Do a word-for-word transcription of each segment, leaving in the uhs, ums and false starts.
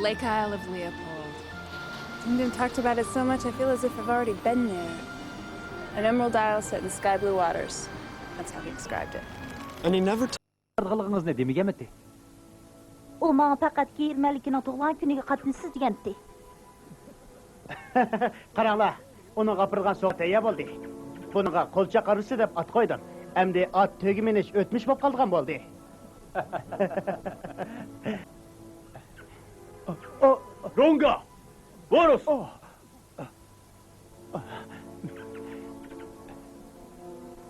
Lake Isle of Leopold. Tim Tim talked about it so much, I feel as if I've already been there. An emerald isle set in sky blue waters. That's how he described it. And he never بارىدىغانلىقىڭىزنى دېمىگەنمىتى؟ ئۇ ماڭا پەقەت كېيىن مەلىكىنىڭ تۇغۇلغان كۈنىگە قاتنىشىسىز دېگەنتى. قاراڭلار، ئۇنىڭغا ئاپىرىلغان سوغا تەييار بولدى. بۇنىڭغا قولچاق ئارىسى دەپ ئات قويدۇم. ئەمدى ئات تۆگە مىنىش ئۆتمۈش بولۇپ قالىدىغان بولدى. رونگا! بورۇس!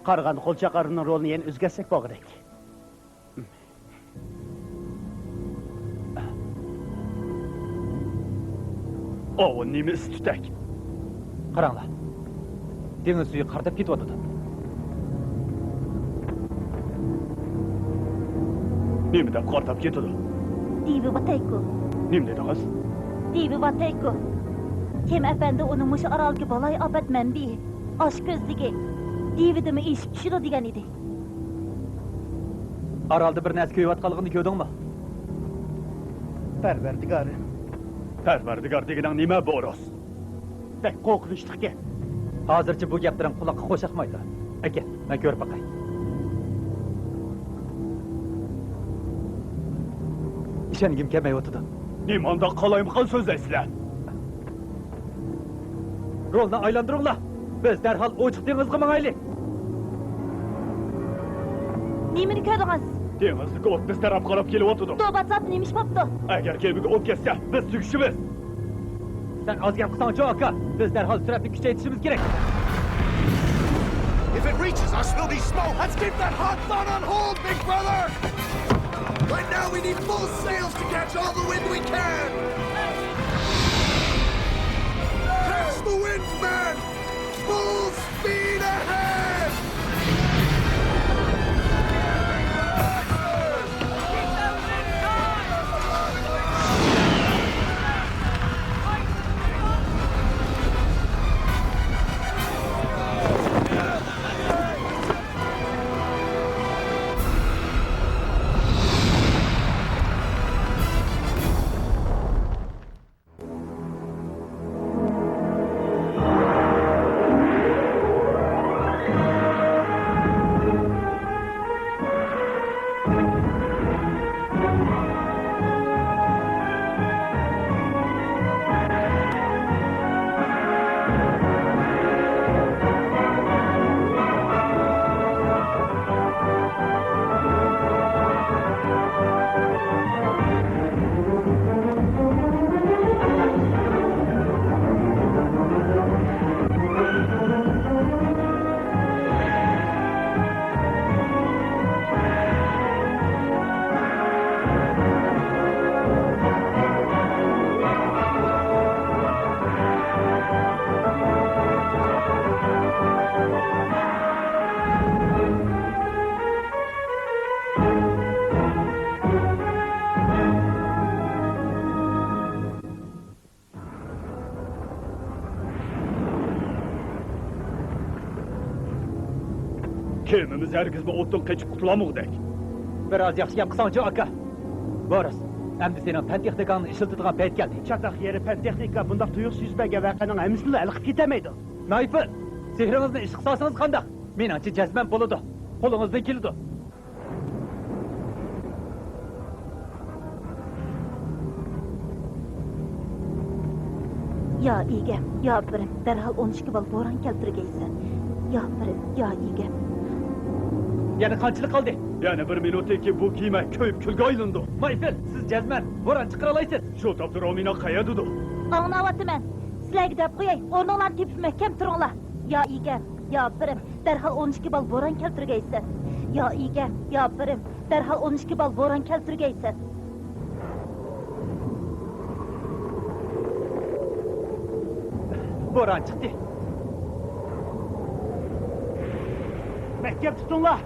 قارىغاندا قولچاق ئارىنىڭ رولىنى يەنە ئۆزگەرتسەك بولغۇدەك. ئاۋۇ نېمە ئىس-تۈتەك؟ قاراڭلار، دېڭىز سۈيى قارىداپ كېتىۋاتىدۇ. نېمە دەپ قارىداپ كېتىدۇ؟ دېۋى ۋاتەيكۇ. نېمە دېدىڭىز؟ دېۋى ۋاتەيكۇ. كېم ئەپەندى ئۇنى مۇشۇ ئارالدىكى بالايىئاپەت مەنبىيى، ئاش كۆزلۈكى، دېۋىدىمۇ ئېشىپ چۈشىدۇ دېگەن ئىدى. ئارالدا بىر نەرسە كۆيۈۋاتقانلىقىنى كۆردۈڭمۇ؟ پەرۋەردىگارىم. پەرۋەردىگار دېگىنىڭ نېمە، بورۇس؟ بەك قورقۇنچلۇق گەپ. ھازىرچە بۇ گەپلىرىڭ قۇلاققا خوش ياقمايدۇ. ئەكەل، مەن كۆرۈپ باقاي. ئىشەنگۈم كەلمەيۋاتىدۇ. نېمانداق قالايمىقان سۆزلەيسىلەر؟ رولنى ئايلاندۇرۇڭلار. بىز دەرھال ئوچۇق دېڭىزغا ماڭايلى. نېمىنى كۆردىڭىز؟ دېڭىزدىكى ئوت بىز تەرەپ قاراپ كېلىۋاتىدۇ. توبا زات، نېمە ئىش بوپتۇ؟ ئەگەر كېمىگە ئوت كەتسە، بىز تۈگىشىمىز. سەن ئاز گەپ قىلساڭچۇ، ئاكا؟ بىز دەرھال سۈرئەتنى كۈچەيتىشىمىز كېرەك. If it reaches us, we'll be smote. Let's keep that hot sun on hold, big brother! Right now, we need full sails to catch all the wind we can! Catch the wind, man! Full speed ahead! كېمىمىز ھەرگىزمۇ ئوتتىن قېچىپ قۇتۇلالمىغۇدەك. بىر ئاز ياخشى گەپ قىلساڭچۇ، ئاكا. بورۇس، ئەمدى سېنىڭ پەن تېخنىكاڭنى ئىشلىتىدىغان پەيت كەلدى. چاتاق يېرى پەن تېخنىكا بۇنداق تۇيۇقسىز يۈز بەرگەن ۋەقەنىڭ ھەممىسىنىلا ھەل قىلىپ كېتەلمەيدۇ. نايفىل، سېھرىڭىزنى ئىشقا سالسىڭىز قانداق؟ مېنىڭچە جەزمەن بولىدۇ. قولىڭىزدىن كېلىدۇ. يا ئىگەم، يا پىرىم، دەرھال ئون ئىككى بال بوران كەلتۈرگەيسەن. يا پىرىم، يا ئىگەم. يەنە قانچىلىك قالدى؟ يەنە بىر مىنۇتتىن كېيىن بۇ كېمە كۆيۈپ كۈلگە ئايلىنىدۇ. نايفىل، سىز جەزمەن بوران چىقىرالايسىز. شۇ تاپتا رومىنا قەيەردىدۇ؟ ئاڭلاۋاتىمەن. سىلەرگە دەپ قوياي، ئورنۇڭلارنى تېپىپ مەھكەم تۇرۇڭلار. يا ئىگەم، يا پىرىم، دەرھال ئون ئىككى بال بوران كەلتۈرگەيسەن. يا ئىگەم، يا پىرىم، دەرھال ئون ئىككى بال بوران كەلتۈرگەيسەن. بوران چىقتى. مەھكەم تۇتۇڭلار!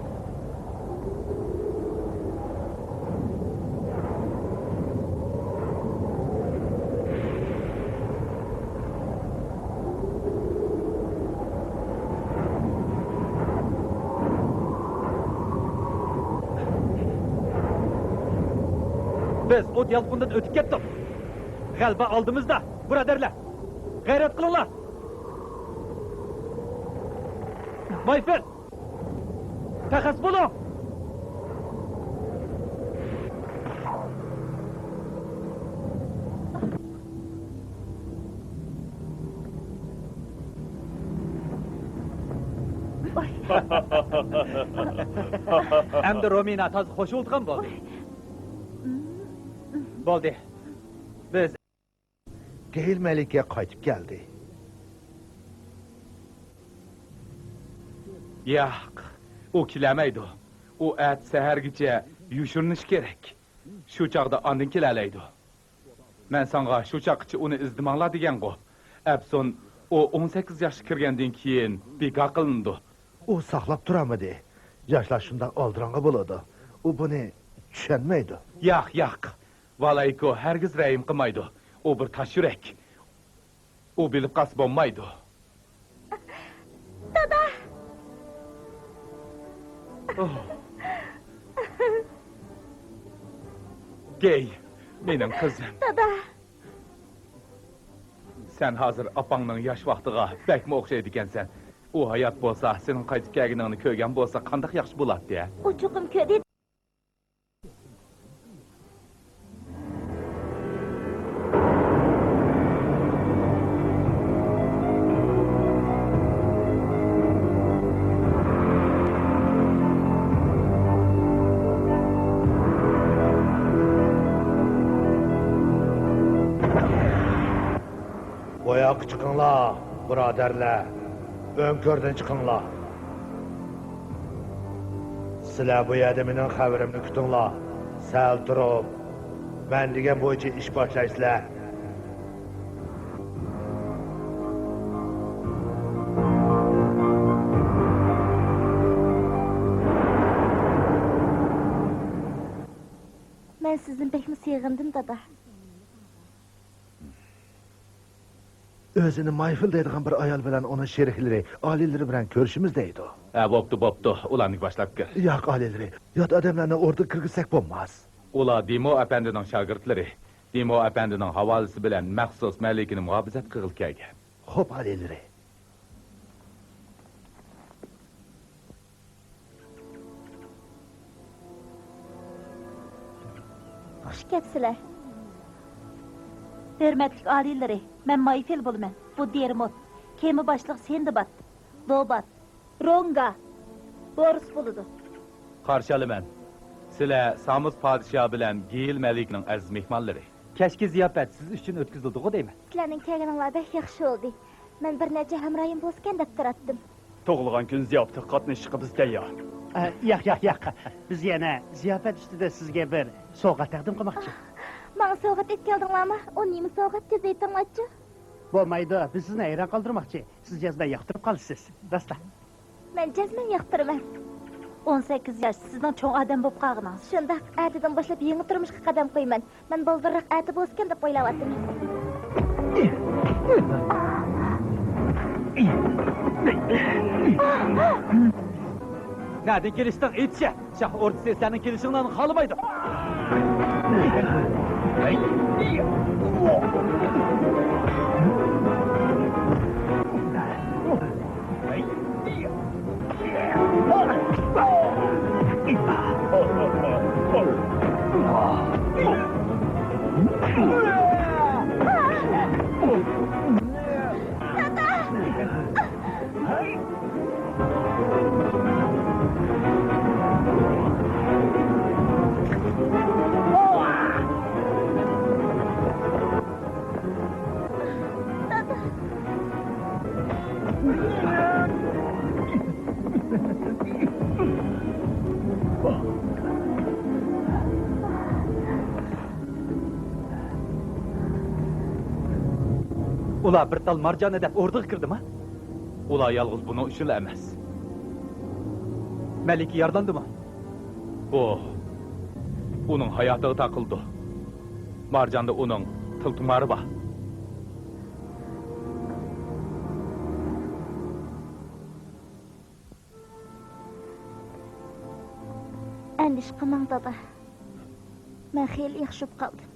بىز ئوت يالقۇنىدىن ئۆتۈپ كەتتۇق. غەلىبە ئالدىمىزدا، بۇرادەرلەر! غەيرەت قىلىڭلار! مايفېل! تەخەس بولۇڭ! ئەمدى رومىنا تازا خۇش بولىدىغان بولدى. بولدى. بىز گېيل مەلىكە قايتىپ كەلدى. ياق، ئۇ كېلەلمەيدۇ. ئۇ ئەتە سەھەرگىچە يوشۇرۇنۇشى كېرەك. شۇ چاغدا ئاندىن كېلەلەيدۇ. مەن ساڭا شۇ چاغقىچە ئۇنى ئىزدىمەڭلار دېگەنغۇ. ئەپسۇن، ئۇ ئون سەككىز ياشقا كىرگەندىن كېيىن بىكار قىلىنىدۇ. ئۇ ساقلاپ تۇرالمىدى. ياشلار شۇنداق ئالدىراڭغۇ بولىدۇ. ئۇ بۇنى چۈشەنمەيدۇ. ياق، ياق. ۋالايكو ھەرگىز رەھىم قىلمايدۇ. ئۇ بىر تاش يۈرەك. ئۇ بىلىپ قالسا بولمايدۇ. دادا! ئوھ. گېي، مېنىڭ قىزىم. دادا! سەن ھازىر ئاپاڭنىڭ ياش ۋاقتىغا بەكمۇ ئوخشايدىكەنسەن. ئۇ ھايات بولسا، سېنىڭ قايتىپ كەلگىنىڭنى كۆرگەن بولسا، قانداق ياخشى بولاتتى، ھە؟ ئۇ چوقۇم كۆردى. بۇياققا چىقىڭلار، بۇرادەرلەر! ئۆڭكۈردىن چىقىڭلار! سىلەر بۇ يەردە مېنىڭ خەۋىرىمنى كۈتۈڭلار. سەل تۇرۇپ، مەن دېگەن بويىچە ئىش باشلايسىلەر. مەن سىزدىن بەكمۇ سېغىندىم، دادا. ئۆزىنى مايفېل دەيدىغان بىر ئايال بىلەن ئۇنىڭ شېرىكلىرى، ئالىيلىرى بىلەن كۆرۈشىمىز دەيدۇ. ھە، بوپتۇ، بوپتۇ. ئۇلارنى باشلاپ كىر. ياق، ئالىيلىرى. يات ئادەملەرنى ئوردىغا كىرگۈزسەك بولماس. ئۇلار دىمو ئەپەندىنىڭ شاگىرتلىرى. دىمو ئەپەندىنىڭ ھاۋالىسى بىلەن مەخسۇس مەلىكىنى مۇھاپىزەت قىلغىلى كەلگەن. خوپ، ئالىيلىرى. خۇش كەپسىلەر. ھۆرمەتلىك ئالىيلىرى، مەن مايفېل بولىمەن. بۇ دېرموت، كېمە باشلىقى سىندباد، لوبات، رونگا، بورس بولىدۇ. قارشى ئالىمەن. سىلەر سامۇس پادىشاھ بىلەن گېيىل مەلىكىنىڭ ئەزىز مېھمانلىرى. كەچكى زىياپەت سىز ئۈچۈن ئۆتكۈزۈلدىغۇ دەيمەن. سىلەرنىڭ كەلگىنىڭلار بەك ياخشى بولدى. مەن بىر نەچچە ھەمراھىم بولسىكەن دەپ تۇراتتىم. تۇغۇلغان كۈن زىياپىتىگە قاتنىشىشقا بىز تەييار. ئە، ياق، ياق، ياق. بىز يەنە زىياپەت ئۈستىدە سىزگە بىر سوۋغات تەقدىم قىلماقچى. ماڭا سوۋغات ئېلىپ كەلدىڭلارمۇ؟ ئۇ نېمە سوۋغات، تېز ئېيتىڭلارچۇ. بولمايدۇ، بىز سىزنى ھەيران قالدۇرماقچى. سىز جەزمەن ياقتۇرۇپ قالىسىز. راستلا. مەن جەزمەن ياقتۇرىمەن. ئون سەككىز ياش، سىزنىڭ چوڭ ئادەم بولۇپ قالغىنىڭىز. شۇنداق، ئەتىدىن باشلاپ يېڭى تۇرمۇشقا قەدەم قويىمەن. مەن بالدۇرراق ئەتە بولسىكەن دەپ ئويلاۋاتىمەن. نەدىن كېلىشتىڭ، ئېيتچى؟ شاھ ئوردىسى سەننىڭ كېلىشىڭلارنى خالىمايدۇ. ئۇلار بىر تال مارجاننى دەپ ئوردىغا كىردىما؟ ئۇلار يالغۇز بۇنىڭ ئۈچۈنلا ئەمەس. مەلىكە يارىلاندىمۇ؟ بۇ ئۇنىڭ ھاياتىغا تاقىلىدۇ. مارجاندا ئۇنىڭ تىل تۇمارى بار. ئەندىشە قىلماڭ، دادا. مەن خېلى ياخشى بولۇپ قالدىم.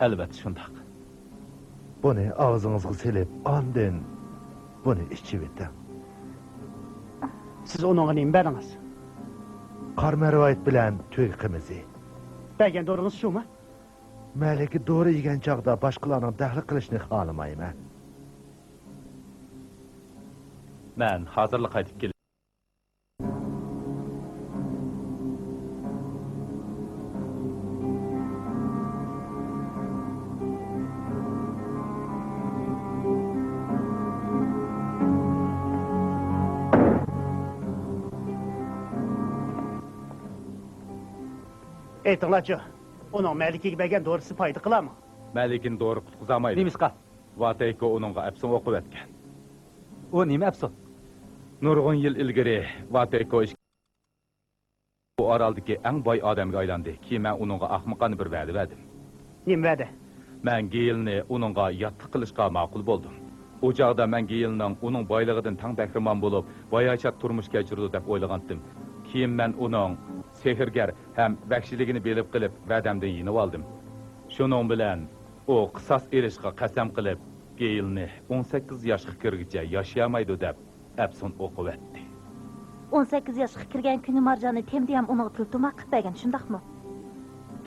ئەلۋەتتە شۇنداق. بۇنى ئاغزىڭىزغا سېلىپ، ئاندىن بۇنى ئىچىۋېتىڭ. سىز ئۇنىڭغا نېمە بەردىڭىز؟ قارا مەرۋايىت بىلەن تۆگە قىمىزى. بەرگەن دورىڭىز شۇمۇ؟ مەلىكە دورا يېگەن چاغدا باشقىلارنىڭ دەخلى قىلىشىنى خالىمايمەن. مەن ھازىرلا قايتىپ كېلىمەن. ئېيتىڭلارچۇ، ئۇنىڭ مەلىكىگە بەرگەن دورىسى پايدا قىلارمۇ؟ مەلىكىنى دورا قۇتقۇزالمايدۇ. نېمىشقا؟ ۋاتەيكو ئۇنىڭغا ئەپسۇن ئوقۇۋەتكەن. ئۇ نېمە ئەپسۇن؟ نۇرغۇن يىل ئىلگىرى ۋاتەيكو ئىش-، بۇ ئارالدىكى ئەڭ باي ئادەمگە ئايلاندى. كېيىن مەن ئۇنىڭغا ئاخمىقانە بىر ۋەدە بەردىم. نېمە ۋەدە؟ مەن گېيلنى ئۇنىڭغا ياتلىق قىلىشقا ماقۇل بولدۇم. ئۇ چاغدا مەن گېيلنىڭ ئۇنىڭ بايلىقىدىن تەڭ بەھرىمەن بولۇپ، باياشات تۇرمۇش كەچۈرىدۇ دەپ ئويلىغانتىم. كېيىن مەن ئۇنىڭ سېھىرگەر ھەم ۋەھشىيلىكىنى بىلىپ قېلىپ، ۋەدەمدىن يېنىۋالدىم. شۇنىڭ بىلەن ئۇ قىساس ئېلىشقا قەسەم قىلىپ، گېيلنى ئون سەككىز ياشقا كىرگۈچە ياشىيالمايدۇ دەپ ئەپسۇن ئوقۇۋەتتى. ئون سەككىز ياشقا كىرگەن كۈنى مارجاننى تېمدىيەم ئۇنىڭغا تىلتۇمار قىلىپ بەرگەن، شۇنداقمۇ؟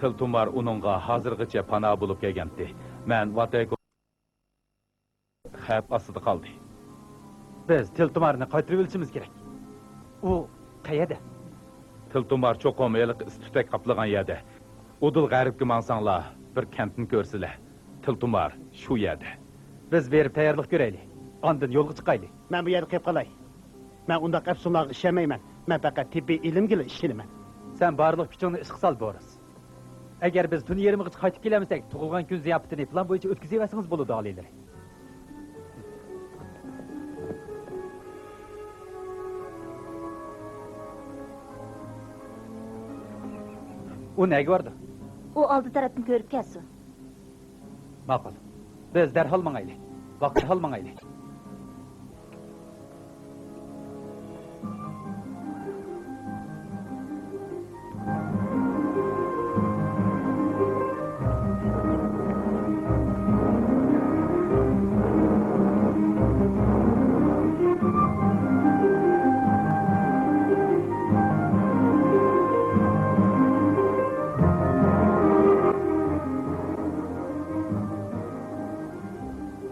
تىلتۇمار ئۇنىڭغا ھازىرغىچە پاناھ بولۇپ كەلگەنتى. مەن ۋاتەيكو خەۋپ ئاستىدا قالدى. بىز تىلتۇمارنى قايتۇرۇۋېلىشىمىز كېرەك. ئۇ قەيەردە؟ تىلتۇمار چوقۇم ھېلىقى ئىس-تۈتەك قاپلىغان يەردە. ئۇدۇل غەربكە ماڭساڭلار، بىر كەنتنى كۆرىسىلەر. تىلتۇمار شۇ يەردە. بىز بېرىپ تەييارلىق كۆرەيلى. ئاندىن يولغا چىقايلى. مەن بۇ يەردە قېلىپ قالاي. مەن ئۇنداق ئەپسۇنلارغا ئىشەنمەيمەن. مەن پەقەت تېببىي ئىلىمگىلا ئىشىنىمەن. سەن بارلىق كۈچۈڭنى ئىشقا سال، بورىس. ئەگەر بىز تۈن يېرىمىغىچە قايتىپ كېلەلمىسەك، تۇغۇلغان كۈن زىياپىتىنى پىلان بويىچە ئۆتكۈزۈۋەرسىڭىز بولىدۇ، ئالىيلىرى. ئۇ نەگە بارىدۇ؟ ئۇ ئالدى تەرەپنى كۆرۈپ كەلسۇن. ماقۇل. بىز دەرھال ماڭايلى. ۋاقتىدا دەرھال ماڭايلى.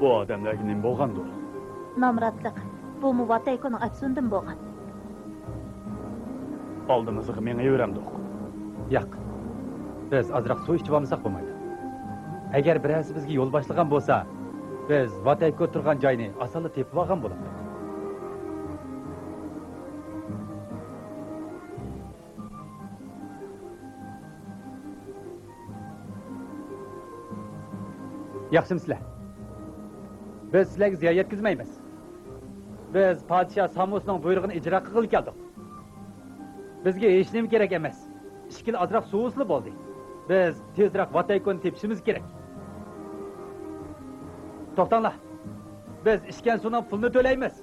بۇ ئادەملەرگە نېمە بولغاندۇ؟ نامراتلىق. بۇمۇ ۋاتەيكونىڭ ئەپسۇندىن بولغان. ئالدىمىزغا مېڭىۋېرەمدۇق؟ ياق. بىز ئازراق سۇ ئىچىۋالمىساق بولمايدۇ. ئەگەر بىرەرسى بىزگە يول باشلىغان بولسا، بىز ۋاتەيكو تۇرغان جاينى ئاسانلا تېپىۋالغان بولاتتۇق. ياخشىمۇسىلەر؟ بىز سىلەرگە زىيان يەتكۈزمەيمىز. بىز پادىشاھ سامۇسنىڭ بۇيرۇقىنى ئىجرا قىلغىلى كەلدۇق. بىزگە ھېچنېمە كېرەك ئەمەس. ئىچكىلى ئازراق سۇ بولسىلا بولدى. بىز تېزرەك ۋاتەيكونى تېپىشىمىز كېرەك. توختاڭلار. بىز ئىچكەن سۇنىڭ پۇلىنى تۆلەيمىز.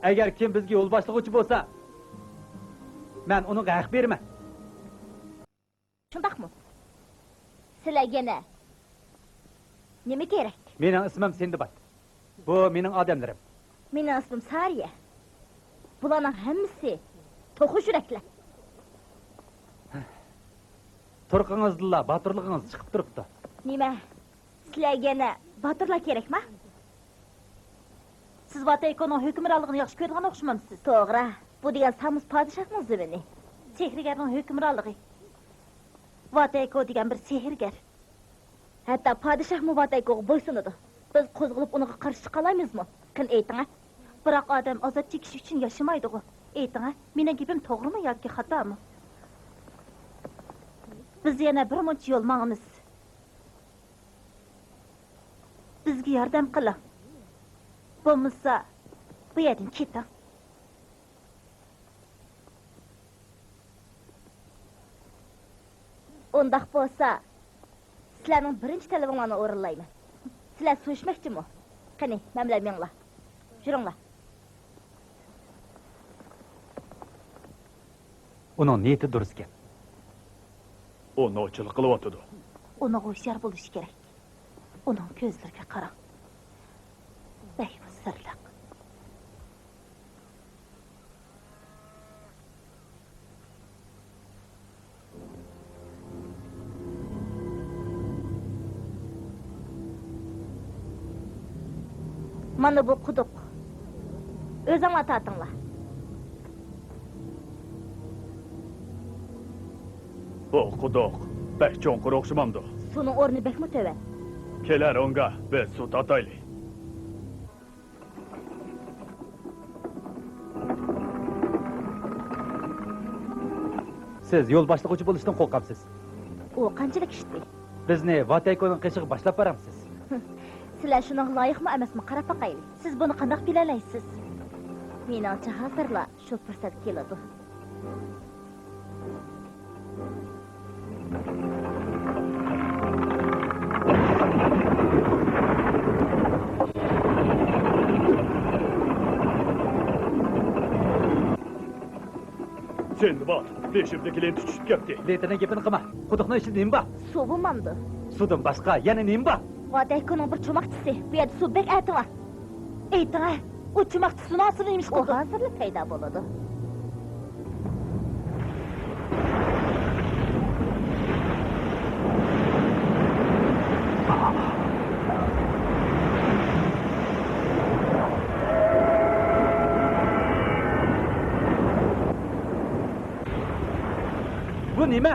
ئەگەر كىم بىزگە يول باشلىغۇچى بولسا، مەن ئۇنىڭغا ھەق بېرىمەن. شۇنداقمۇ؟ سىلەرگە يەنە نېمە كېرەك؟ مېنىڭ ئىسمىم سىندباد. بۇ مېنىڭ ئادەملىرىم. مېنىڭ ئىسمىم سارىيە. بۇلارنىڭ ھەممىسى توخۇ يۈرەكلەر. تۇرقىڭىزدىنلا باتۇرلۇقىڭىز چىقىپ تۇرۇپتۇ. نېمە؟ سىلەرگە يەنە باتۇرلار كېرەكما؟ سىز ۋاتەيكونىڭ ھۆكۈمرانلىقىنى ياخشى كۆرىدىغان ئوخشىمامسىز؟ توغرا، بۇ دېگەن سامۇس پادىشاھنىڭ زېمىنى. سېھىرگەرنىڭ ھۆكۈمرانلىقى. ۋاتەيكو دېگەن بىر سېھىرگەر. ھەتتا پادىشاھمۇ ۋاتەيكوغا بويسۇنىدۇ. بىز قوزغىلىپ ئۇنىڭغا قارشى چىقالايمىزمۇ؟ قېنى ئېيتىڭە. بىراق ئادەم ئازاب چېكىش ئۈچۈن ياشىمايدىغۇ. ئېيتىڭە، مېنىڭ گېپىم توغرىمۇ ياكى خاتامۇ؟ بىز يەنە بىر مۇنچە يول ماڭىمىز. بىزگە ياردەم قىلىڭ. بولمىسا، بۇ يەردىن كېتىڭ. ئۇنداق بولسا، سىلەرنىڭ بىرىنچى تەلىپىڭلارنى ئورۇنلايمەن. سىلەر سۇ ئىچمەكچىمۇ؟ قېنى، مەن بىلەن مېڭىڭلار. يۈرۈڭلار. ئۇنىڭ نىيىتى دۇرۇسكەن. ئۇ نوچىلىق قىلىۋاتىدۇ. ئۇنىڭ ھوشيار بولۇشى كېرەك. ئۇنىڭ كۆزلىرىگە قاراڭ. بەكمۇ سىرلىق. مانا بۇ قۇدۇق. ئۆزۈڭلار تارتىڭلار. بۇ قۇدۇق بەك چوڭقۇر ئوخشىمامدۇ؟ سۇنىڭ ئورنى بەكمۇ تۆۋەن. كېلە، رونگا، بىز سۇ تارتايلى. سىز يول باشلىغۇچى بولۇشتىن قورقامسىز؟ ئۇ قانچىلىك ئىشتى؟ بىزنى ۋاتەيكونىڭ قېشىغا باشلاپ بارامسىز؟ سىلەر شۇنىڭغا لايىقمۇ ئەمەسمۇ، قاراپ باقايلى. سىز بۇنى قانداق بىلەلەيسىز؟ مېنىڭچە، ھازىرلا شۇ پۇرسەت كېلىدۇ. سىندباد، بېشىمدىكى لېنتا چۈشۈپ كەتتى. لېنتىنىڭ گېپىنى قىلما. قۇدۇقنىڭ ئىچىدە نېمە بار؟ سۇ بولمامدۇ؟ سۇدىن باشقا يەنە نېمە بار؟ ۋاتەيكونىڭ بىر چوماقچىسى. بۇ يەردە سۇ بەك ئەتىۋار. ئېيتىڭە، ئۇ چوماقچى سۇنىڭ ئاستىدا نېمە ئىش قىلىدۇ؟ ئۇ ھازىرلا پەيدا بولىدۇ. بۇ نېمە؟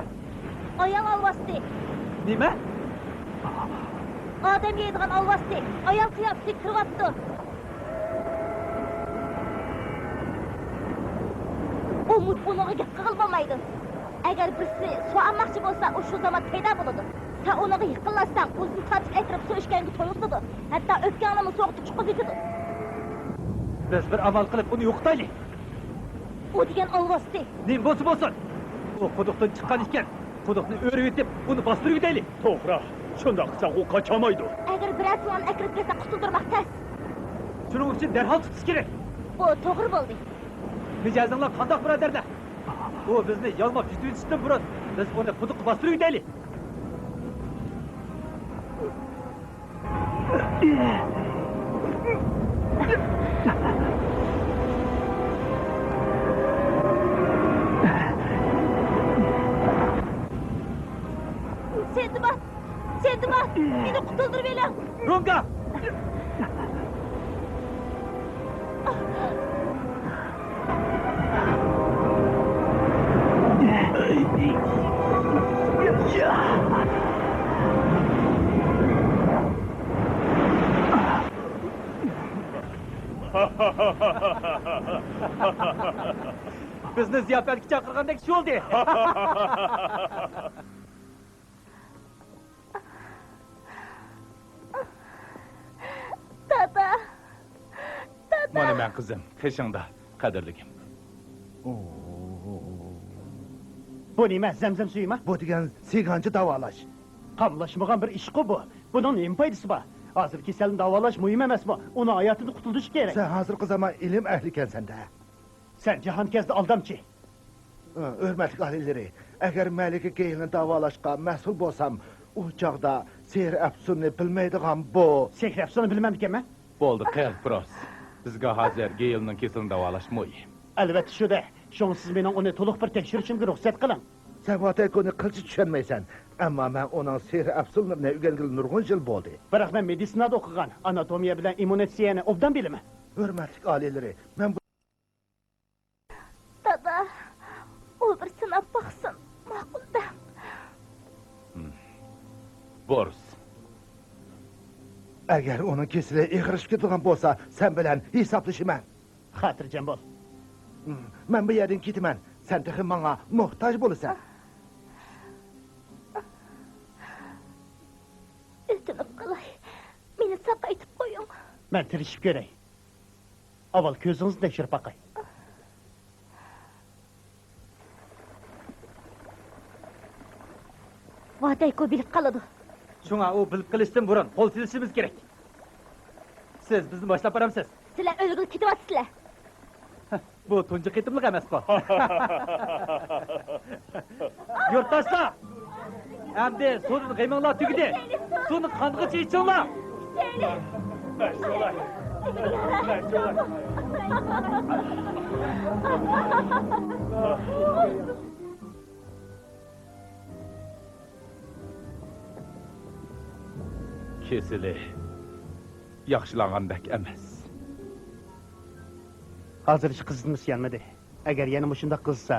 ئايال ئالۋاستى. نېمە؟ ئادەم يەيدىغان ئالۋاستى. ئايال قىياپىتىگە كىرىۋاپتۇ. ئۇ مۇ-، ئۇنىڭغا گەپ قىلغىلى بولمايدۇ. ئەگەر بىرسى سۇ ئالماقچى بولسا، ئۇ شۇ زامان پەيدا بولىدۇ. سەن ئۇنىڭغا يېقىنلاشساڭ، ئۇ سېنى تارتىپ ئەكىرىپ سۇ ئىچكەنگە تويۇنتىدۇ. ھەتتا ئۆپكەڭنىمۇ سوغۇتۇپ چوققا بېكىدۇ. بىز بىر ئامال قىلىپ ئۇنى يوقىتايلى. ئۇ دېگەن ئالۋاستى. نېمە بولسا بولسۇن. ئۇ قۇدۇقتىن چىققان ئىكەن. قۇدۇقنى ئۆرۈۋېتىپ، ئۇنى باستۇرۇۋېتەيلى. توغرا. شۇنداق قىلساق ئۇ قاچالمايدۇ. ئەگەر بىرەرسى ئۇنى ئەكىرىپ كەتسە، قۇتۇلدۇرماق تەس. شۇنىڭ ئۈچۈن دەرھال تۇتۇش كېرەك. بۇ توغرا بولدى. مىجەزىڭلار قانداق، بۇرادەرلەر؟ ئۇ بىزنى يالماپ يېتىۋېتىشتىن بۇرۇن، بىز ئۇنى قۇدۇققا باستۇرۇۋېتەيلى. سىندباد! سىندباد! مېنى قۇتۇلدۇرۇۋېلىڭ! رونگا! بىزنى زىياپەتكە چاقىرغاندەك چۈش بولدى. دادا! دادا! مانا مەن، قىزىم، قېشىڭدا، قەدىرلىكىم. بۇ نېمە، زەمزەم سۈيىما؟ بۇ دېگەن سىگانچە داۋالاش. قاملاشمىغان بىر ئىشقۇ بۇ. بۇنىڭ نېمە پايدىسى بار؟ ھازىر كېسەلنى داۋالاش مۇھىم ئەمەسمۇ؟ ئۇنىڭ ھاياتىدىن قۇتۇلدۇرۇش كېرەك. سەن ھازىرقى زامان ئىلىم ئەھلىكەنسەن-دە. سەن جاھانكەزدە ئالدامچى. ھۆرمەتلىك ئالىيلىرى، ئەگەر مەلىكە گېيلنى داۋالاشقا مەسئۇل بولسام، ئۇ چاغدا سېھىر ئەپسۇننى بىلمەيدىغان بۇ. سېھىر ئەپسۇننى بىلمەمدىكەنمەن؟ بولدى، قىل، بروس. بىزگە ھازىر گېيلنىڭ كېسىلىنى داۋالاش مۇھىم. ئەلۋەتتە شۇ-دە. شۇڭا سىز مېنىڭ ئۇنى تولۇق بىر تەكشۈرۈشۈمگە رۇخسەت قىلىڭ. سەن ۋاتەيكونى قىلچە چۈشەنمەيسەن. ئەمما مەن ئۇنىڭ سېھىر ئەپسۇنلىرىنى ئۆگەنگىلى نۇرغۇن يىل بولدى. بىراق مەن مېدىتسىنادا ئوقۇغان، ئاناتومىيە بىلەن ئىممۇنىتسىيەنى ئوبدان بىلىمەن. ھۆرمەتلىك ئالىيلىرى، مەن بۇ دادا، ئۇ بىر سىناپ باقسۇن، ماقۇل دەڭ. ھىم. بورس. ئەگەر ئۇنىڭ كېسىلى ئېغىرلىشىپ كېتىدىغان بولسا، سەن بىلەن ھېسابلىشىمەن. خاتىرجەم بول. ھىم، مەن بۇ يەردىن كېتىمەن. سەن تېخى ماڭا موھتاج بولىسەن. ئۆتۈنۈپ قالاي، مېنى ساقايتىپ قويۇڭ. مەن تىرىشىپ كۆرەي. ئاۋۋال كۆزىڭىزنى تەكشۈرۈپ باقاي. ۋاتەيكو بىلىپ قالىدۇ. شۇڭا ئۇ بىلىپ قېلىشتىن بۇرۇن قول سېلىشىمىز كېرەك. سىز بىزنى باشلاپ بارامسىز؟ سىلەر ئۆلگىلى كېتىۋاتىسىلەر. بۇ تۇنجى قېتىملىق ئەمەسقۇ؟ يۇرتداشلار! ئەمدى سۇدىن غېمىڭلار تۈگىدى. سۇنى قانغىچە ئىچىڭلار. كېسىلى ياخشىلانغاندەك ئەمەس. ھازىرچە قىزىتمىسى يانمىدى. ئەگەر يەنە مۇشۇنداق قىلسا،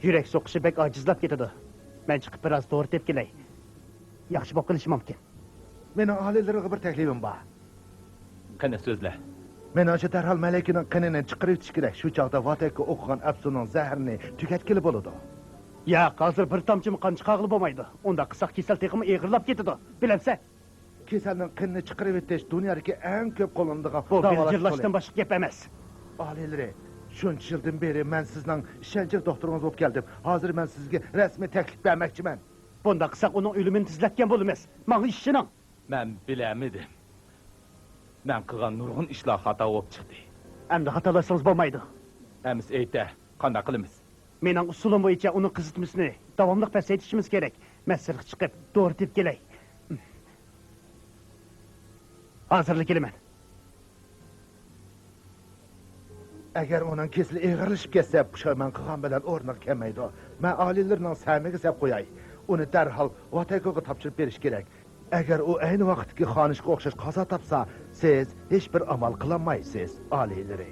يۈرەك سوقۇشى بەك ئاجىزلاپ كېتىدۇ. مەن چىقىپ بىراز دورا تېپىپ كېلەي. ياخشى بولۇپ قېلىشى مۇمكىن. مېنىڭ ئالىيلىرىغا بىر تەكلىپىم بار. قېنى، سۆزلە. مېنىڭچە، دەرھال مەلىكىنىڭ قېنىنى چىقىرىۋېتىش كېرەك. شۇ چاغدا ۋاتەيكو ئوقۇغان ئەپسۇنىڭ زەھىرىنى تۈگەتكىلى بولىدۇ. ياق، ھازىر بىر تامچىمۇ قان چىقارغىلى بولمايدۇ. ئۇنداق قىلساق، كېسەل تېخىمۇ ئېغىرلاپ كېتىدۇ. بىلەمسەن؟ كېسەلنىڭ قېنىنى چىقىرىۋېتىش دۇنيادىكى ئەڭ كۆپ قوللىنىدىغان بۇ بىر داۋالاش جىرلاشتىن ئۇسۇلى. باشقا گەپ ئەمەس. ئالىيلىرى، شۇنچە يىلدىن بېرى مەن سىزنىڭ ئىشەنچلىك دوختۇرىڭىز بولۇپ كەلدىم. ھازىر مەن سىزگە رەسمىي تەكلىپ بەرمەكچىمەن. بۇنداق قىلساق، ئۇنىڭ ئۆلۈمىنى تېزلەتكەن بولىمىز. ماڭا ئىشىنىڭ. مەن بىلەلمىدىم. مەن قىلغان نۇرغۇن ئىشلار خاتا بولۇپ چىقتى. ئەمدى خاتالاشسىڭىز بولمايدۇ. ئەمىسە ئېيتە، قانداق قىلىمىز؟ مېنىڭ ئۇسۇلۇم بويىچە ئۇنىڭ قىزىتمىسىنى داۋاملىق پەسەيتىشىمىز كېرەك. مەن سىرتقا چىقىپ، دورا تېپىپ كېلەي. ھازىرلا كېلىمەن. ئەگەر ئۇنىڭ كېسىلى ئېغىرلىشىپ كەتسە، پۇشايمان قىلغان بىلەن ئورنىغا كەلمەيدۇ. مەن ئالىيلىرىنىڭ سەمىگە سەپ قوياي. ئۇنى دەرھال ۋاتەيكوغا تاپشۇرۇپ بېرىش كېرەك. ئەگەر ئۇ ئەينى ۋاقىتتىكى خانىشقا ئوخشاش قازا تاپسا، سىز ھېچبىر ئامال قىلالمايسىز، ئالىيلىرى.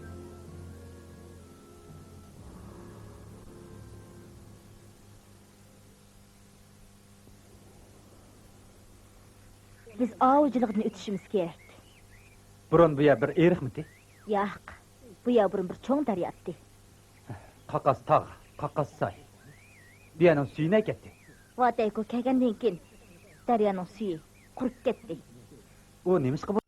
بىز ئاۋۇ جىلغىدىن ئۆتۈشىمىز كېرەك. بۇرۇن بۇ يەر بىر ئېرىقمىتى؟ ياق، بۇ يەر بۇرۇن بىر چوڭ دەريا ئىدى. قاقاس تاغ، قاقاس ساي. بۇ يەرنىڭ سۈيى نەگە كەتتى؟ ۋاتەيكو كەلگەندىن كېيىن دەريانىڭ سۈيى قۇرۇپ كەتتى. ئۇ نېمىشقا بۇ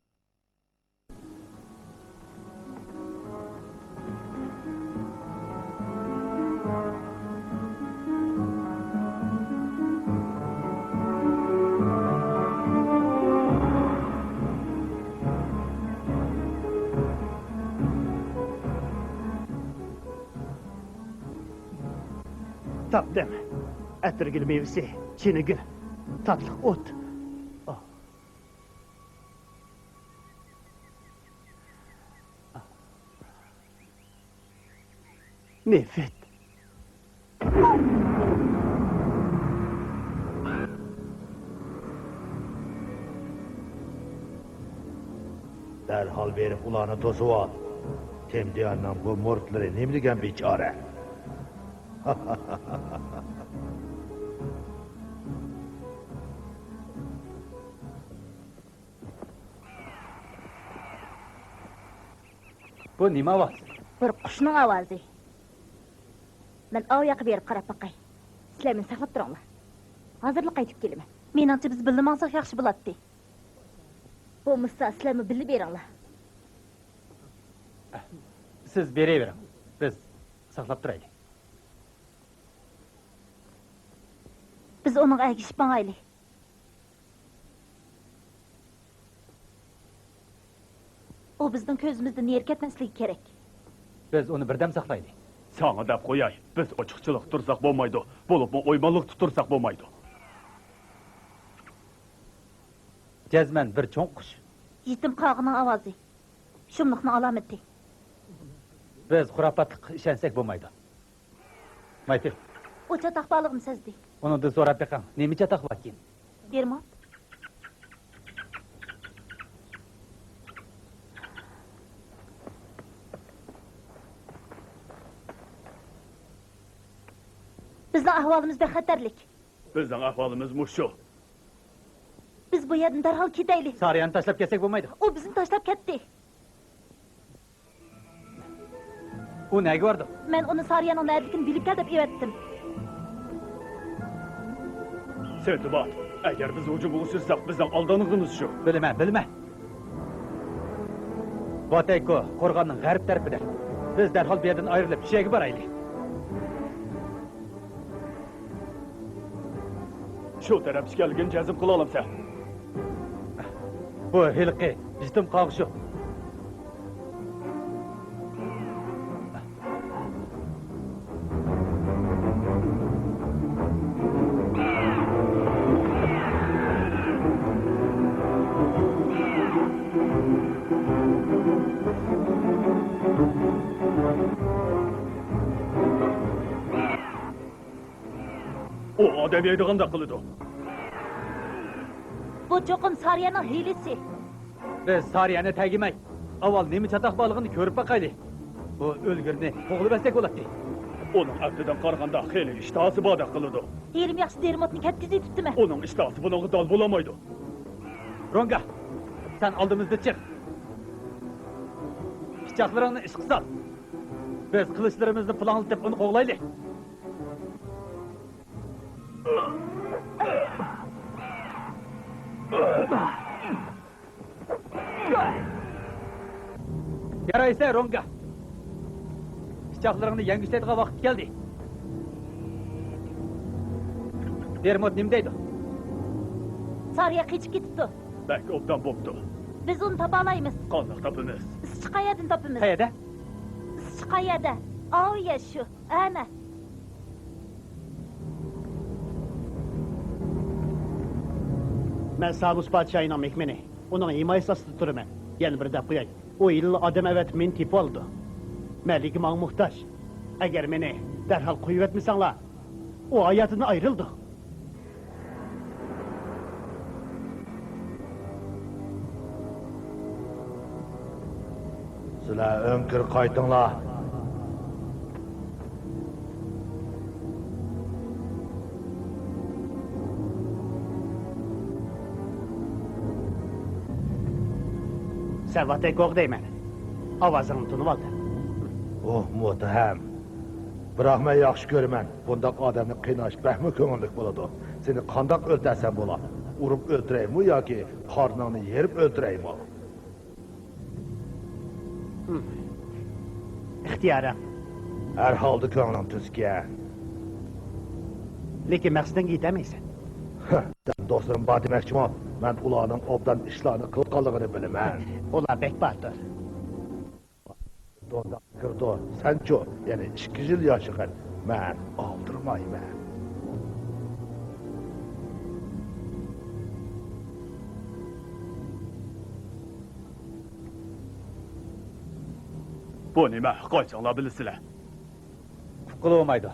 تاپتىم. ئەتىرگۈل مېۋىسى، چىنىگۈل، تاتلىق ئوت. نېفىت. دەرھال بېرىپ ئۇلارنى توسۇۋال. تېمدىياننىڭ بۇ مۇرتلىرى نېمە دېگەن بىچارە؟ بۇ نېمە ئاۋاز؟ بىر قۇشنىڭ ئاۋازى. مەن ئاۋۇ ياققا بېرىپ قاراپ باقاي. سىلەر مېنى ساقلاپ تۇرۇڭلار. ھازىرلا قايتىپ كېلىمەن. مېنىڭچە، بىز بىللە ماڭساق ياخشى بولاتتى. بولمىسا، سىلەرمۇ بىللە بېرىڭلار. سىز بېرىۋېرىڭ. بىز ساقلاپ تۇرايلى. بىز ئۇنىڭغا ئەگىشىپ ماڭايلى. ئۇ بىزنىڭ كۆزىمىزدىن نېرى كەتمەسلىكى كېرەك. بىز ئۇنى بىردەم ساقلايلى. ساڭا دەپ قوياي، بىز ئوچۇقچىلىقتا تۇرساق بولمايدۇ، بولۇپمۇ ئويمانلىقتا تۇرساق بولمايدۇ. جەزمەن بىر چوڭ قۇش. يېتىم قاغىنىڭ ئاۋازى. شۇملۇقنىڭ ئالامىتى. بىز خۇراپاتلىققا ئىشەنسەك بولمايدۇ. مايتىل. ئۇ چاتاق بارلىقىنى سەزدى. ئۇنىڭدىن سوراپ بېقىڭ، نېمە چاتاق باركىن؟ دېرمان. بىزنىڭ ئەھۋالىمىز بەك خەتەرلىك. بىزنىڭ ئەھۋالىمىز مۇشۇ. بىز بۇ يەردىن دەرھال كېتەيلى. سارىيانى تاشلاپ كەتسەك بولمايدۇ. ئۇ بىزنى تاشلاپ كەتتى. ئۇ نەگە باردۇ؟ مەن ئۇنى سارىيانىڭ نەدىكىنى بىلىپ كەل دەپ ئەۋەتتىم. سىندباد، ئەگەر بىز ھۇجۇمغا ئۇچرىساق، بىزنىڭ ئالدانغىنىمىز شۇ. بىلىمەن، بىلىمەن. ۋاتەيكو قورغاننىڭ غەرب تەرىپىدە. بىز دەرھال بۇ يەردىن ئايرىلىپ، شۇ يەرگە بارايلى. شۇ تەرەپكە كەلگىنى جەزم قىلالامسەن؟ بۇ ھېلىقى يېتىم قاغا شۇ. ئۇ ئادەم يەيدىغاندەك قىلىدۇ. بۇ چوقۇم سارىيەنىڭ ھىيلىسى. بىز سارىيەنى تەگمەي، ئاۋۋال نېمە چاتاق بارلىقىنى كۆرۈپ باقايلى. بۇ ئۆلگۈرنى قوغلىۋەتسەك بولاتتى. ئۇنىڭ ئەپتىدىن قارىغاندا خېلى ئىشتىھاسى باردەك قىلىدۇ. ھېلىمۇ ياخشى دېرموتنى كەتكۈزۈۋېتىپتىمەن. ئۇنىڭ ئىشتىھاسى بۇنىڭغا دال بولالمايدۇ. رونگا، سەن ئالدىمىزدا چىق. پىچاقلىرىڭنى ئىشقا سال. بىز قىلىچلىرىمىزنى پۇلاڭلىتىپ ئۇنى قوغلايلى. يارايسەن، رونگا. پىچاقلىرىڭنى يەڭگۈشلەيدىغان ۋاقىت كەلدى. دېرموت نېمە دەيدۇ؟ سارىيە قېچىپ كېتىپتۇ. بەك ئوبدان بوپتۇ. بىز ئۇنى تاپالايمىز. قانداق تاپىمىز؟ ئىسسىق قەيەردىن تاپىمىز؟ قەيەردە؟ ئىسسىق قەيەردە؟ ئاۋۇ يەر شۇ. ئەنە. مەن سامۇس پادىشاھىنىڭ مېھمىنى. ئۇنىڭ ھىمايىسى ئاستىدا تۇرىمەن. يەنە بىر دەپ قوياي. ئۇ ھېلىلا ئادەم ئەۋەتىپ مېنى تېپىۋالىدۇ. مەلىكە ماڭا موھتاج. ئەگەر مېنى دەرھال قويۇۋەتمىسەڭلار، ئۇ ھاياتىدىن ئايرىلىدۇ. سىلەر ئۆڭكۈر قايتىڭلار. سەن ۋاتەيكوغا دەيمەن. ئاۋازىڭنى تونۇۋالدىم. ئۇ مۇتتەھەم. بىراق مەن ياخشى كۆرىمەن. بۇنداق ئادەمنى قىيناش بەكمۇ كۆڭۈللۈك بولىدۇ. سېنى قانداق ئۆلتۈرسەم بولا؟ ئۇرۇپ ئۆلتۈرەيمۇ ياكى قارنىڭنى يېرىپ ئۆلتۈرەيمۇ؟ ئىختىيارىڭ. ھەر ھالدا كۆڭلۈڭ تۈزكەن. لېكىن مەقسىتىڭگە يېتەلمەيسەن. ھە، سەن دوستلىرىم بار دېمەكچىمۇ؟ مەن ئۇلارنىڭ ئوبدان ئىشلارنى قىلىۋاتقانلىقىنى بىلىمەن. ئۇلار بەك باتۇر. دونداق كىردۇ. سەنچۇ؟ يەنە ئىككى يۈز يىل ياشىغىن. مەن ئالدىرىمايمەن. بۇ نېمە؟ قايسىڭلار بىلىسىلەر؟ ئۇققىلى بولمايدۇ.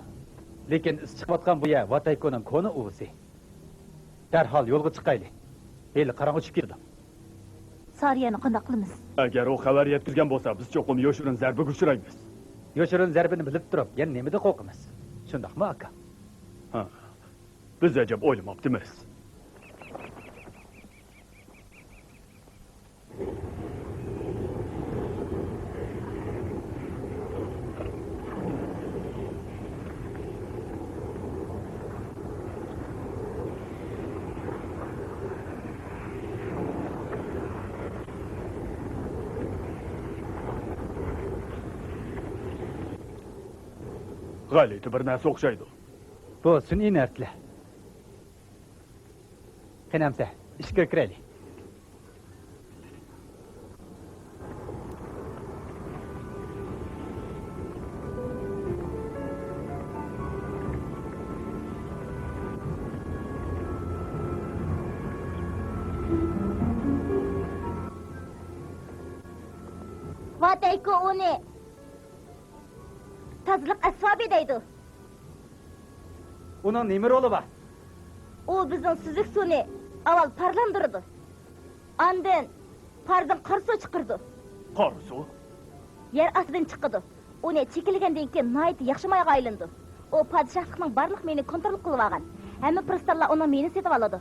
لېكىن ئىز چىقىۋاتقان بۇ يەر ۋاتەيكونىڭ كونا ئۇۋىسى. دەرھال يولغا چىقايلى. ھېلى قاراڭغۇ چۈشۈپ كېتىدۇ. سارىيەنى قانداق قىلىمىز؟ ئەگەر ئۇ خەۋەر يەتكۈزگەن بولسا، بىز چوقۇم يوشۇرۇن زەربىگە ئۇچرايمىز. يوشۇرۇن زەربىنى بىلىپ تۇرۇپ، يەنە نېمىدىن قورقىمىز؟ شۇنداقمۇ، ئاكا؟ ھە. بىز ئەجەب ئويلىماپتىمىز. غەلىتە بىر نەرسە ئوخشايدۇ. بۇ سۈنئىي نەرسىلەر. قېنى ئەمسە، ئىچكىرى كىرەيلى. ۋاتەيكو ئۇنى تازىلىق ئەسۋابى دەيدۇ. ئۇنىڭ نېمە رولى بار؟ ئۇ بىزنىڭ سۈزۈك سۇنى ئاۋۋال پارلاندۇرىدۇ. ئاندىن پاردىن قارا سۇ چىقىرىدۇ. قارا سۇ؟ يەر ئاستىدىن چىقىدۇ. ئۇنى چېكىلىگەندىن كېيىن ناھايىتى ياخشى مايغا ئايلىنىدۇ. ئۇ پادىشاھلىقنىڭ بارلىق مېيىنى كونترول قىلىۋالغان. ھەممە پىرىستانلار ئۇنىڭ مېيىنى سېتىۋالىدۇ.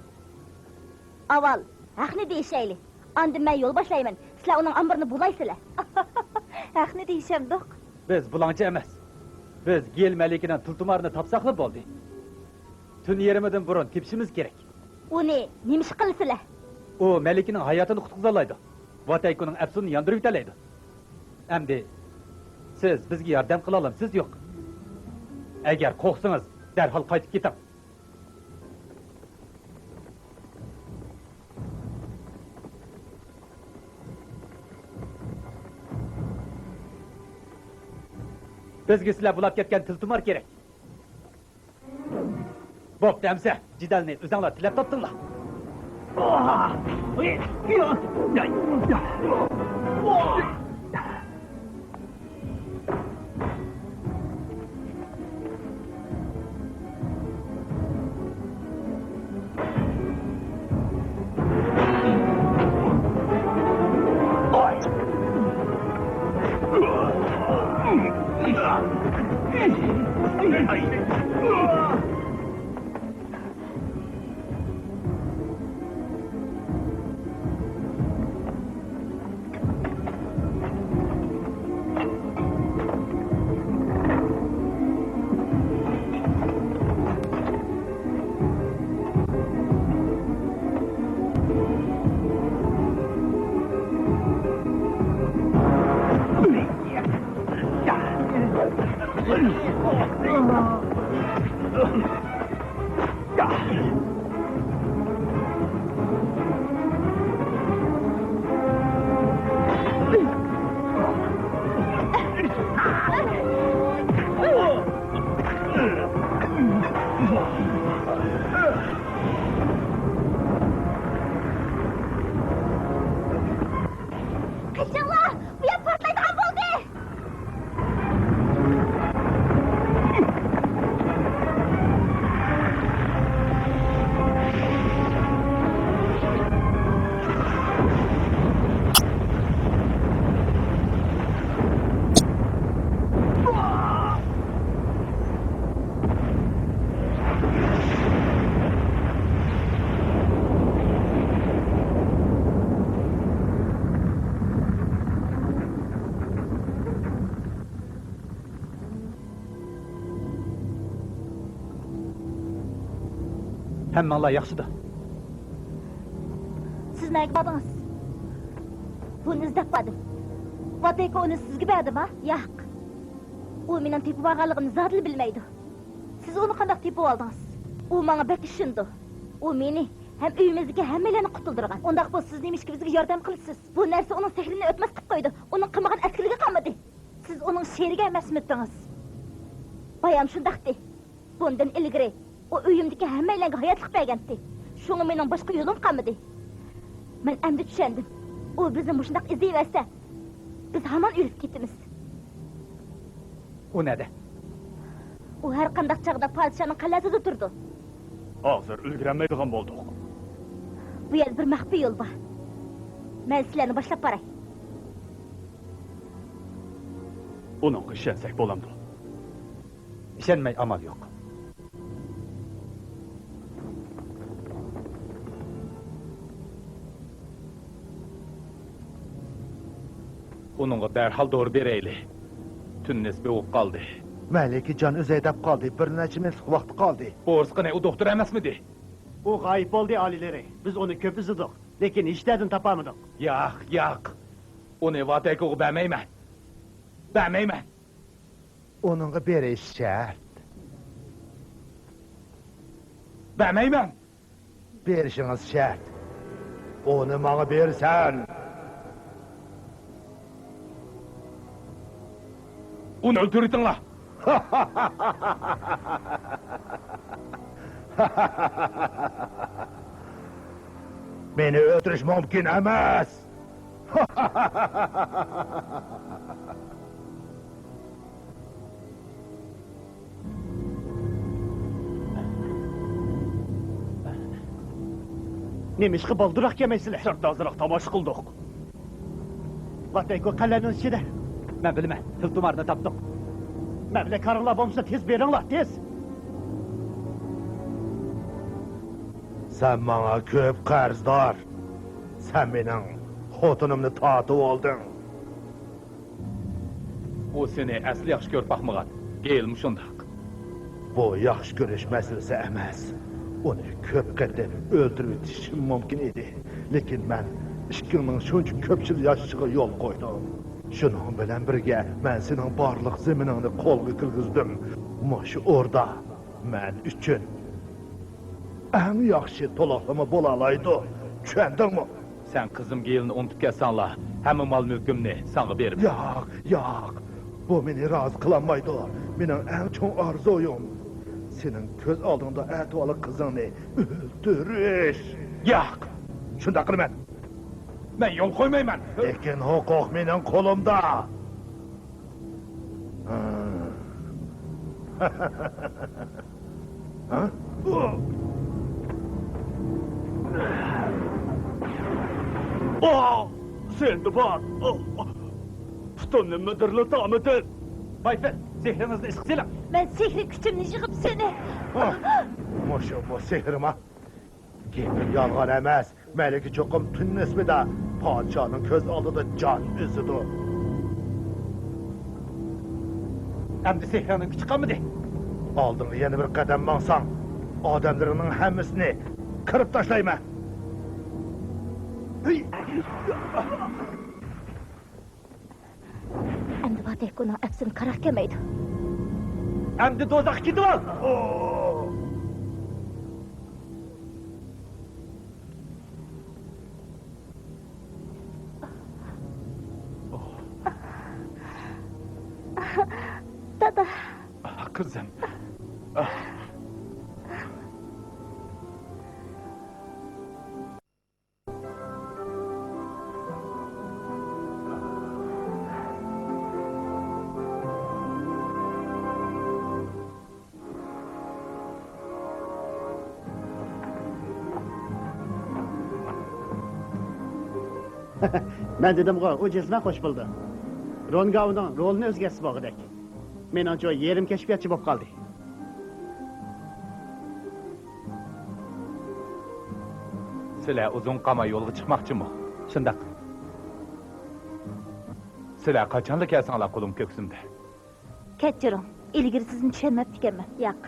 ئاۋۋال ھەقنى دېيىشەيلى. ئاندىن مەن يول باشلايمەن. سىلەر ئۇنىڭ ئامبىرىنى بۇلايسىلەر. ھەقنى دېيىشەمدۇق؟ بىز بۇلاڭچى ئەمەس. بىز گېل مەلىكىنىڭ تىلتۇمارىنى تاپساقلا بولدى. تۈن يېرىمىدىن بۇرۇن تېپىشىمىز كېرەك. ئۇنى نېمە ئىش قىلىسىلەر؟ ئۇ مەلىكىنىڭ ھاياتىنى قۇتقۇزالايدۇ. ۋاتەيكۇنىڭ ئەپسۇنىنى ياندۇرۇۋېتەلەيدۇ. ئەمدى سىز بىزگە ياردەم قىلالامسىز، يوق؟ ئەگەر قورقسىڭىز، دەرھال قايتىپ كېتىڭ. بىزگە سىلەر بۇلاپ كەتكەن تىلتۇمار كېرەك. بوپتۇ ئەمسە، جېدەلنى ئۆزۈڭلار تىلەپ تاپتىڭلار. قېچىڭلار! بۇ يەر پارتلايدىغان بولدى! ھەممىڭلار ياخشىدا؟ سىز نەگە باردىڭىز؟ بۇنى ئىزدەپ باردىم. ۋاتېكو ئۇنى سىزگە بەردىما؟ ياق. ئۇ مېنىڭ تېپىۋالغانلىقىمنى زادىلا بىلمەيدۇ. سىز ئۇنى قانداق تېپىۋالدىڭىز؟ ئۇ ماڭا بەك ئىشىنىدۇ. ئۇ مېنى ھەم ئۆيىمىزدىكى ھەممەيلەننى قۇتۇلدۇرغان. ئۇنداق بولسا سىز نېمىشقا بىزگە ياردەم قىلىسىز؟ بۇ نەرسە ئۇنىڭ سېھرىنى ئۆتمەس قىلىپ قويىدۇ. ئۇنىڭ قىلمىغان ئەسكىلىكى قالمىدى. سىز ئۇنىڭ شېرىكى ئەمەسمىدىڭىز؟ بايام شۇنداقتى. بۇندىن ئىلگىرى ئۇ ئۆيۈمدىكى ھەممەيلەنگە ھاياتلىق بەرگەنتى. شۇڭا مېنىڭ باشقا يولۇم قالمىدى. مەن ئەمدى چۈشەندىم. ئۇ بىزنى مۇشۇنداق ئىزدەۋەرسە، بىز ھامان ئۆلۈپ كېتىمىز. ئۇ نەدە؟ ئۇ ھەر قانداق چاغدا پادىشاھنىڭ قەلئەسىدە تۇرىدۇ. ھازىر ئۈلگۈرەلمەيدىغان بولدۇق. بۇ يەردە بىر مەخپىي يول بار. مەن سىلەرنى باشلاپ باراي. ئۇنىڭغا ئىشەنسەك بولامدۇ؟ ئىشەنمەي ئامال يوق. ئۇنىڭغا دەرھال دورا بېرەيلى. تۈن نىسپى بولۇپ قالدى. مەلىكە جان ئۈزەي دەپ قالدى. بىر نەچچە مىنۇتلۇق ۋاقتى قالدى. بورس قېنى، ئۇ دوختۇر ئەمەسمىدى؟ ئۇ غايىب بولدى، ئالىيلىرى. بىز ئۇنى كۆپ ئىزدىدۇق، لېكىن ھېچ يەردىن تاپالمىدۇق. ياق، ياق. ئۇنى ۋاتەيكوغا بەرمەيمەن. بەرمەيمەن. ئۇنىڭغا بېرىش شەرت. بەرمەيمەن. بېرىشىڭىز شەرت. ئۇنى ماڭا بېرىسەن. ئۇنى ئۆلتۈرۈۋېتىڭلار. مېنى ئۆلتۈرۈش مۇمكىن ئەمەس. نېمىشقا بالدۇرراق كەلمەيسىلەر؟ سىرتتا ئازراق تاماشا قىلدۇق. ۋاتەيكو قەلئەنىڭ ئىچىدە. مەن بىلىمەن، تىل تۇمارنى تاپتۇق. مەن بىلەن كارىڭلار بولمىسا، تېز بېرىڭلار، تېز! سەن ماڭا كۆپ قەرزدار. سەن مېنىڭ خوتۇنۇمنى تارتىۋالدىڭ. ئۇ سېنى ئەسلى ياخشى كۆرۈپ باقمىغان. گېيلمۇ شۇنداق. بۇ ياخشى كۆرۈش مەسىلىسى ئەمەس. ئۇنى كۆپ قېتىم ئۆلتۈرۈۋېتىشىم مۇمكىن ئىدى. لېكىن مەن ئىككىڭنىڭ شۇنچە كۆپچىل ياشىشىغا يول قويدۇم. شۇنىڭ بىلەن بىرگە، مەن سېنىڭ بارلىق زېمىنىڭنى قولغا كىرگۈزدۈم. مۇشۇ ئوردا مەن ئۈچۈن ئەڭ ياخشى تولۇقلىما بولالايدۇ. چۈشەندىڭمۇ؟ سەن قىزىم گېيلنى ئۇنتۇپ كەتسەڭلا، ھەممە مال-مۈلكۈمنى ساڭا بېرىمەن. ياق، ياق. بۇ مېنى رازى قىلالمايدۇ. مېنىڭ ئەڭ چوڭ ئارزۇيۇم، سېنىڭ كۆز ئالدىڭدا ئەتىۋالىق قىزىڭنى ئۆلتۈرۈش. ياق! شۇنداق قىلىمەن. مەن يول قويمايمەن. لېكىن ھوقۇق مېنىڭ قولۇمدا. ھە؟ ئاھ! سەندە بار! پۇتۇمنى مىدىرلىتامىدىم! بايفېل، سېھرىڭىزنى ئىشقا سېلىڭ! مەن سېھرىي كۈچۈمنى يىغىپ سېنى. ھە؟ مۇشۇمۇ سېھرىما؟ گېپىم يالغان ئەمەس. مەلىكە چوقۇم تۈن نىسبىدا پادىشاھنىڭ كۆز ئالدىدا جان ئۈزىدۇ. ئەمدى سېھرىڭنىڭ كۈچى قالمىدى. ئالدىڭغا يەنە بىر قەدەم ماڭساڭ، ئادەملىرىڭنىڭ ھەممىسىنى قىرىپ تاشلايمەن. ئەمدى باتېكۇنىڭ ئەپسىنى قاراق كەلمەيدۇ. ئەمدى دوزاخقا كېتىۋال! دادا. قىزىم. مەن دېدىمغۇ، ئۇ جەزمەن خوش بولىدۇ. رونگاۋنىڭ رولىنى ئۆزگەرتسە بولغۇدەك. مېنىڭچۇ يېرىم كەشپىياتچى بولۇپ قالدى. سىلەر ئۇزۇن قالماي يولغا چىقماقچىمۇ؟ شۇنداق. سىلەر قاچانلا كەلسەڭلار قولۇم كۆكسۈمدە. كەچۈرۈڭ، ئىلگىرى سىزنى چۈشەنمەپتىكەنمەن. ياق.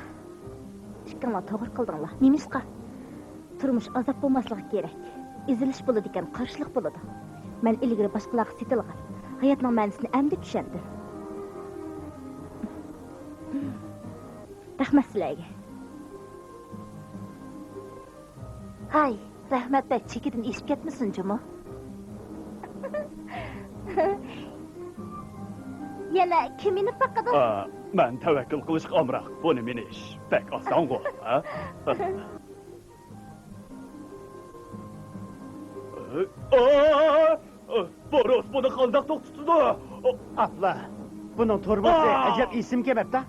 ئىككىڭلار توغرا قىلدىڭلار. نېمىشقا؟ تۇرمۇش ئازاب بولماسلىقى كېرەك. ئېزىلىش بولىدىكەن، قارشىلىق بولىدۇ. مەن ئىلگىرى باشقىلارغا سېتىلغان. ھاياتنىڭ مەنىسىنى ئەمدى چۈشەندىم. رەھمەت سىلەرگە. ھاي، رەھمەت بەك چېكىدىن ئېشىپ كەتمىسۇن جۇمۇ. يەنە كىم مىنىپ باقىدۇ؟ ئا، مەن تەۋەككۈل قىلىشقا ئامراق. بۇنى مىنىش بەك ئاسانغۇ، ھە؟ ئا! بۇ روس بۇنى قانداق توختىتىدۇ؟ ئاپلا، بۇنىڭ تۇرۇبىسى ئا! ئەجەب ئېسىمكەن ئەپتا.